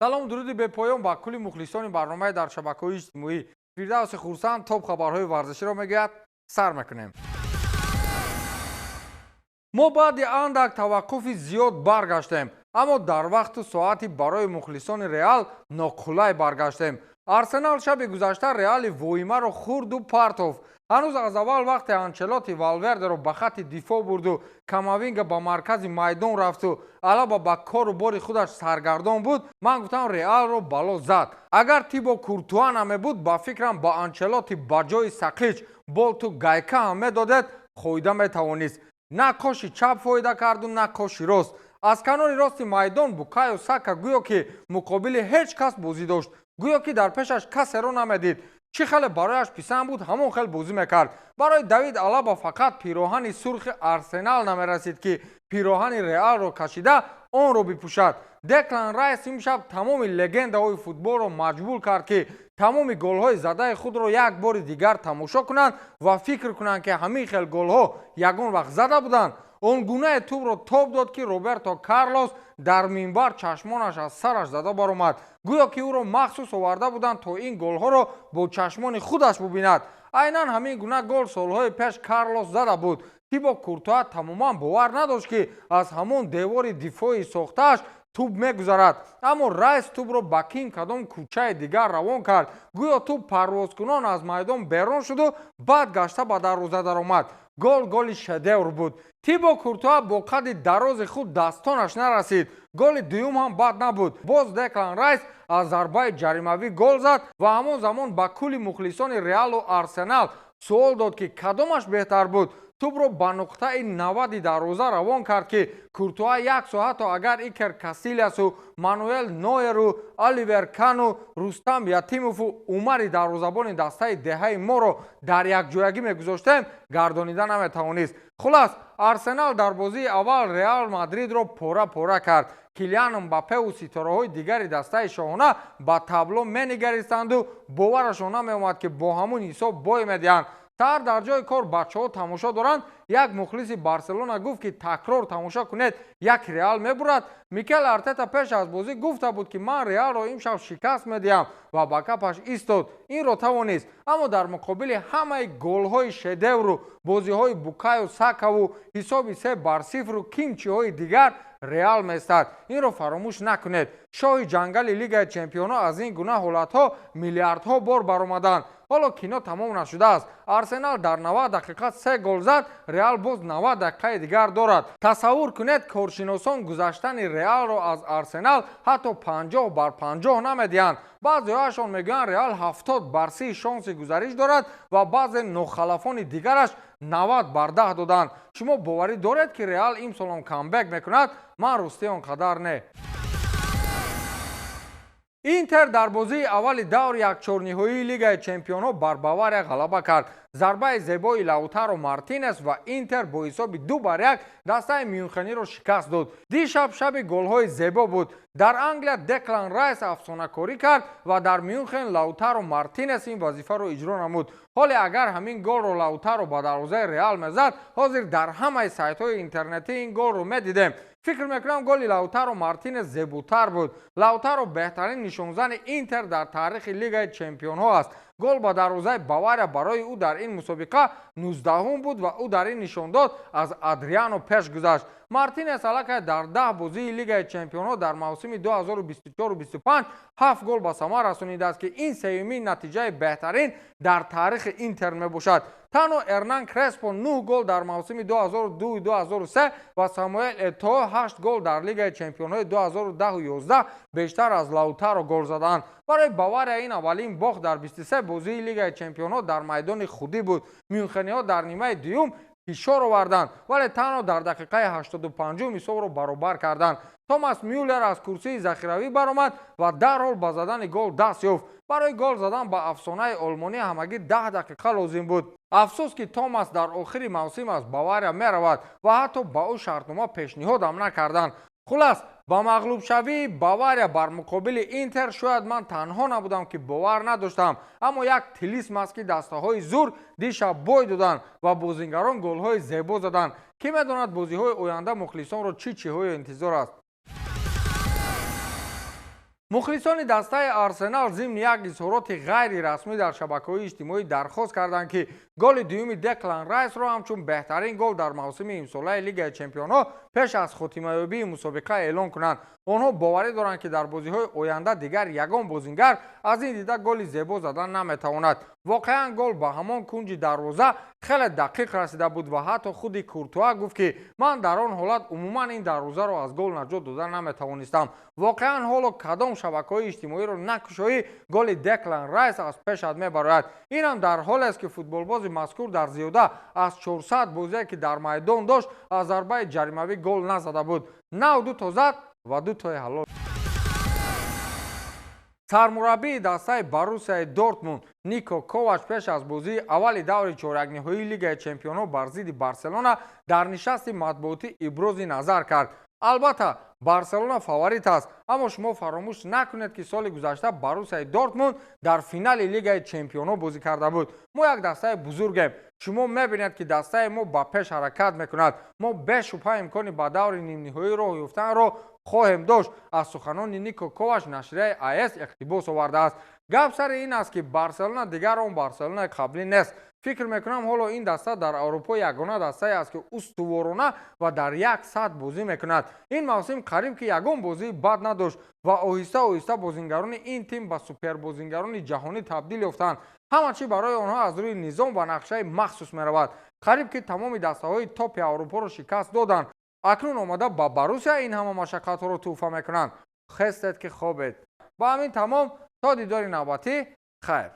Салом, дуруди бепоён ба кулли мухлисони барномаи дар шабакаҳои иҷтимоӣ. Фирдавси Хурсанд топ хабарҳои варзиширо мегӯяд. Сар мекунем. Мо баъди андак таваққуфи зиёд баргаштем, аммо дар вақту соати барои мухлисони Реал ноқулай баргаштем. Арсенал шаби гузашта Реали воимаро хурду партофт. Ҳанӯз аз аввал, вақте Анчелоти Валвердеро ба хатти дифоъ бурду, Камавинга ба маркази майдон рафту Алаба ба кору бори худаш саргардон буд, ман гуфтам, Реалро бало зад. Агар Тибо Куртуа намебуд, ба фикрам, ба Анчелоти ба ҷои сақич болту гайка ҳам медодед, фоида метавонист. На коши чап фоида карду, на коши рост. Аз канори рости майдон Букайо Сака гӯё ки муқобили ҳеҷ кас бозӣ дошт, гӯё ки дар пешаш касеро намедид. Чӣ хеле барояш писанд буд, ҳамон хел бозӣ мекард. Барои Давид Алаба фақат пироҳани сурхи Арсенал намерасид, ки пироҳани Реалро кашида онро бипӯшад. Деклан Райс имшаб тамоми легендаҳои футболро маҷбур кард, ки тамоми голҳои задаи худро як бори дигар тамошо кунанд ва фикр кунанд, ки ҳамин хел голҳо ягон вақт зада буданд. Он гунае тӯбро тоб дод, ки Роберто Карлос дар минбар чашмонаш аз сараш зада баромад, гӯё ки ӯро махсус оварда буданд, то ин голҳоро бо чашмони худаш бубинад. Айнан ҳамин гуна гол солҳои пеш Карлос зада буд. Тибо Куртуа тамоман бовар надошт, ки аз ҳамон девори дифои сохтааш тӯб мегузарад, аммо Райс тӯбро ба кин кадом кӯчаи дигар равон кард. Гӯё тӯб парвозкунон аз майдон берун шуду баъд гашта ба дарвоза даромад. Гол голи шедевр буд. Тибо Куртуа бо қадди дарози худ дастонаш нарасид. Голи дуюм ҳам бад набуд. Боз Деклан Райс аз зарбаи ҷаримавӣ гол зад ва ҳамон замон ба кулли мухлисони Реалу Арсенал суол дод, ки кадомаш беҳтар буд. Тӯбро ба нуқтаи 90-и дарвоза равон кард, ки Куртуа як соатто агар Икер Касилиасу, Мануэл Ноеру, Оливер Кану, Рустам Ятимову Умари дарвозабони дастаи деҳаи моро дар якҷоягӣ мегузоштем, гардонида наметавонист. Хулас, Арсенал дар бозии аввал Реал Мадридро пора пора кард. Килиан Мбаппеву ситораҳои дигари дастаи шоҳона ба табло менигаристанду боварашон намеомад, ки бо ҳамун ҳисоб бой медиҳанд. Саҳар дар ҷои кор бачаҳо тамошо доранд. Як мухлиси Барселона гуфт, ки такрор тамошо кунед, як Реал мебурад. Микел Артета пеш аз бозӣ гуфта буд, ки ман Реалро имшаб шикаст медиҳам, ва ба гапаш истод. Инро тавонист, аммо дар муқобили ҳамаи голҳои шедевру бозиҳои Букаю Сакаву ҳисоби 3-0-ру кимчиҳои дигар Реал местад. Инро фаромӯш накунед. Шоҳи ҷангали Лигаи чемпионҳо аз ин гуна ҳолатҳо миллиардҳо бор баромаданд. Ҳоло кино тамом нашудааст. Арсенал дар 90 дақиқа се гол зад, Реал боз 90 дақиқаи дигар дорад. Тасаввур кунед, коршиносон гузаштани Реалро аз Арсенал ҳатто 50 бар 50 намедиҳанд. Баъзеҳояшон мегӯянд, Реал 70 бар 30 шонси гузариш дорад ва баъзе нохалафони дигараш 90 бар 10 доданд. Шумо боварӣ доред, ки Реал имсолам камбек мекунад? Ман ростӣ он қадар не. Интер дар бозии аввали даври якчорниҳоии Лигаи чемпионҳо бар Бавария ғалаба кард. Зарбаи зебои Лаутаро Мартинес ва Интер бо ҳисоби 2 бар 1 дастаи Мюнхениро шикаст дод. Дишаб шаби голҳои зебо буд. Дар Англия Деклан Райс афсонакорӣ кард ва дар Мюнхен Лаутаро Мартинес ин вазифаро иҷро намуд. Ҳоле агар ҳамин голро Лаутаро ба дарвозаи Реал мезад, ҳозир дар ҳамаи сайтҳои интернетӣ ин голро медидем. Фикр мекунам, голи Лаутаро Мартинес зеботар буд. Лаутаро беҳтарин нишонзани Интер дар таърихи Лигаи чемпионҳо аст. Гол ба дарвозаи Бавария барои ӯ дар ин мусобиқа 19-ум буд ва ӯ дар ин нишондод аз Адриано пеш гузашт. Мартинес аллакай дар 10 бозии Лигаи чемпионҳо дар мавсими 2024-25 ҳафт гол ба самар расонидааст, ки ин сеюмин натиҷаи беҳтарин дар таърихи Интер мебошад. Танҳо Эрнан Креспо нӯҳ гол дар мавсими 2002-2003 ва Самуэл Этоо ҳашт гол дар Лигаи чемпионҳои 2010-11 бештар аз Лаутаро гол заданд. Барои Бавария ин аввалин бохт дар 23 бозии Лигаи чемпионҳо дар майдони худӣ буд. Мюнхениҳо дар нимаи дуюм фишор оварданд, вале танҳо дар дақиқаи 85-ум ҳисобро баробар карданд. Томас Мюллер аз курсии захиравӣ баромад ва дарҳол ба задани гол даст ёфт. Барои гол задан ба афсонаи олмонӣ ҳамагӣ 10 дақиқа лозим буд. Афсӯс, ки Томас дар охири мавсим аз Бавария меравад ва ҳатто ба ӯ шартнома пешниҳодам накарданд. Хулас, ба мағлубшавии Бавария бар муқобили Интер шояд ман танҳо набудам, ки бовар надоштам, аммо як тилисм аст, ки дастаҳои зур дишаб бой доданд ва бозингарон голҳои зебо заданд. Кӣ медонад, бозиҳои оянда мухлисонро чӣ чиҳое интизор аст. Мухлисони дастаи Арсенал зимни як изҳороти ғайрирасмӣ дар шабакаҳои иҷтимоӣ дархост карданд, ки голи дуюми Деклан Райсро ҳамчун беҳтарин гол дар мавсими имсолаи Лигаи чемпионҳо пеш аз хотимаёбии мусобиқа эълон кунанд. Онҳо боварӣ доранд, ки дар бозиҳои оянда дигар ягон бозингар аз ин дида голи зебо задан наметавонад. Воқеан, гол ба ҳамон кунҷи дарвоза хеле дақиқ расида буд ва ҳатто худи Куртуа гуфт, ки ман дар он ҳолат умуман ин дарвозаро аз гол наҷот дода наметавонистам. Воқеан, ҳоло кадом шабакаҳои иҷтимоиро накушоӣ, голи Деклан Райс аз пешат мебарояд. Инам дар ҳолест, ки футболбози мазкур дар зиёда аз 400 бозие, ки дар майдон дошт, аз зарбаи ҷаримавӣ гол назада буд. Нав дуто зад ва дутои ҳалол. Сармураббии дастаи Боруссияи Дортмунд Нико Ковач пеш аз бозии аввали даври чорякниҳоии Лигаи чемпионҳо бар зидди Барселона дар нишасти матбуотӣ ибрози назар кард. Албатта, Барселона фаворит аст, аммо шумо фаромӯш накунед, ки соли гузашта Боруссияи Дортмунд дар финали Лигаи чемпионҳо бозӣ карда буд. Мо як дастаи бузургем. Шумо мебинед, ки дастаи мо ба пеш ҳаракат мекунад. Мо бешубҳа имкони ба даври нимниҳоӣ роҳ ёфтанро хоҳем дошт. Аз суханони Нико Ковач нашрияи АС иқтибос овардааст. Гап сари ин аст, ки Барселона дигар он Барселонаи қаблӣ нест. Фикр мекунам, ҳоло ин даста дар Аврупо ягона дастае аст, ки устуворона ва дар як сатҳ бозӣ мекунад. Ин мавсим қариб ки ягон бозии бад надошт ва оҳиста оҳиста бозингарони ин тим ба супербозингарони ҷаҳонӣ табдил ёфтанд. Ҳама чӣ барои онҳо аз рӯи низом ва нақшаи махсус меравад. Қариб ки тамоми дастаҳои топи Аврупоро шикаст доданд. Акнун омада ба Боруссия ин ҳама машаққатҳоро тӯҳфа мекунанд. Хестед, ки хобед. Ба ҳамин тамом. То дидори навбатӣ, хайр.